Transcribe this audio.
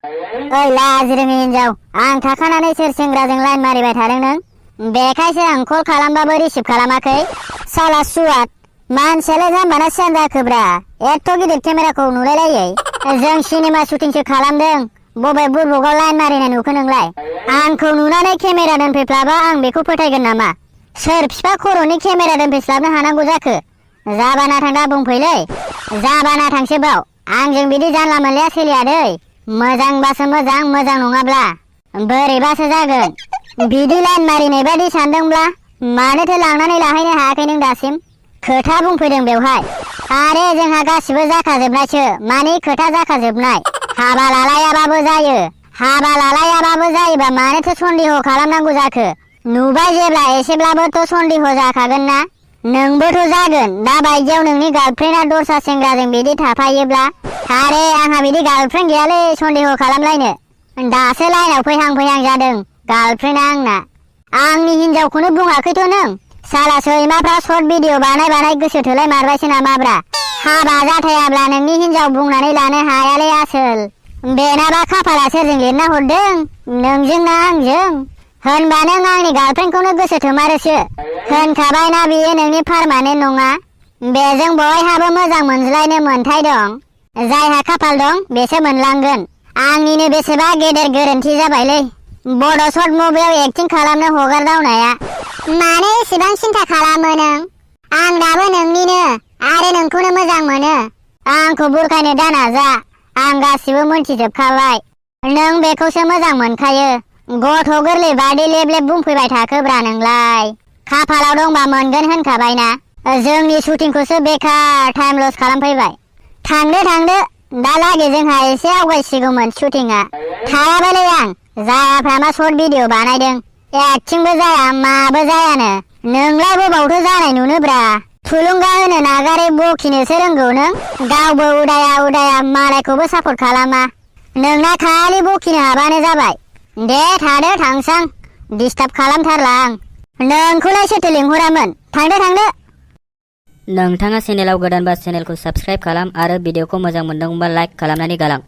ओइ लाजि रोङि हिनजाव, आं थाखानानै सोर सेंग्राजों लाइन मारिबाय थादों नों? बेखायसो आं कल खालामबाबो रिसिभ खालामाखै। साला सुवात, मानसियालाय जाम्बाना सियान जाखोब्रा, एथ' गिदिर केमेराखौ नुलायलायै। जों सिनेमा शुटिंसो खालामदों, बबे बुरबकआव लाइन मारिनाय नुखो नोंलाय? आंखौ नुनानै केमेरा दोनफैफ्लाबा आं बेखौ फोथायगोन नामा? सोर बिफा खर'नि केमेरा दोनफैस्लाबनो हानांगौ जाखो? जाबाना थां दा बुंफैलै, जाबाना थांसो बाव। आंजों बिदि जानला मोनलाया सोलिया दै। मोजांबासो मोजां, मोजां नङाब्ला बोरैबासो जागोन। बिदि लाइन मारिनाय बादि सानदोंब्ला मानोथो लांनानै लाहैनो हायाखै नों दासिम? खोथा बुंफैदों बेवहाय। आरे जोंहा गासिबो जाखाजोबनायसो, मानि खोथा जाखाजोबनाय। हाबा लालायाबाबो जायो। हाबा लालायाबाबो जायोबा मानोथो सन्देह खालामनांगौ जाखो? नुबाय जेब्ला एसेब्लाबोथ' सन्देह जाखागोन ना? नोंबोथ' जागोन। दा बायदियाव नोंनि गार्लफ्रेन्डआ दस्रा सेंग्राजों बिदि थाफायोब्ला। आरे आंहा बिदि गार्लफ्रेन्ड गैयालै सन्देह खालामलायनो। दासो लाइनाव फैहां फैहां जादों गार्लफ्रेन्डआ आंना। आंनि हिनजावखौनो बुङाखैथ' नों? साला सैमाफ्रा सर्ट भिडिअ बानाय गोसो थोलाय मारबायसो नामाब्रा? हाबा जाथायाब्ला नोंनि हिनजाव बुंनानै लानो हायालै आसोल। बेनाबा खाफाला सोरजों लिरना हरदों, नोंजों ना आंजों? होनबा नों आंनि गार्लफ्रेन्डखौनो गोसो थोमारोसो। होनखाबायना बियो नोंनि पारमानेन्ट नङा। बेजों बयहाबो मोजां मोनज्लायनो मोन्थाय दं। जायहा खाफाल दं बेसो मोनलांगोन। आंनिनो बेसेबा गेदेर गोरोन्थि जाबायलै बड' सर्ट मुभियाव एक्टिं खालामनो हगारदावनाया। मानो एसेबां सिन्था खालामो नों? आं दाबो नोंनिनो, आरो नोंखौनो मोजां मोनो। आंखौ बुरखायनो दानाजा, आं गासिबो मोनथिजोबखाबाय। नों बेखौसो मोजां मोनखायो। गथ' गोरलै बादि लेब लेब बुंफैबाय थाखोब्रा नोंलाय? खाफालाव दंबा मोनगोन होनखाबायना। जोंनि शुटिंखौसो बेखार टाइम लस खालामफैबाय। थांदो, दालागै जोंहा एसे आवगायसिगौमोन शुटिंआ। थायाबालै आं, जायाफ्रा मा सर्ट भिडिअ बानायदों। एक्टिंबो जाया माबो जायानो। नोंलाय बबावथो जानाय नुनोब्रा? थुलुंगा होनो नागारै बखिनोसो रोंगौ नों। गावबो उदाया मालायखौबो सापर्ट खालामा। नोंना खालि बखिनो हाबानो जाबाय। दे थादो थांसां, डिस्टार्ब खालामथारला आं। नोंखौलाय सोरथो लिंहरामोन? थांदो। नोंथाङा चेनेलाव गोदानबा चेनेलखौ साबस्क्राइब खालाम आरो भिडिअखौ मोजां मोनदोंबा लाइक खालामनानै गालां।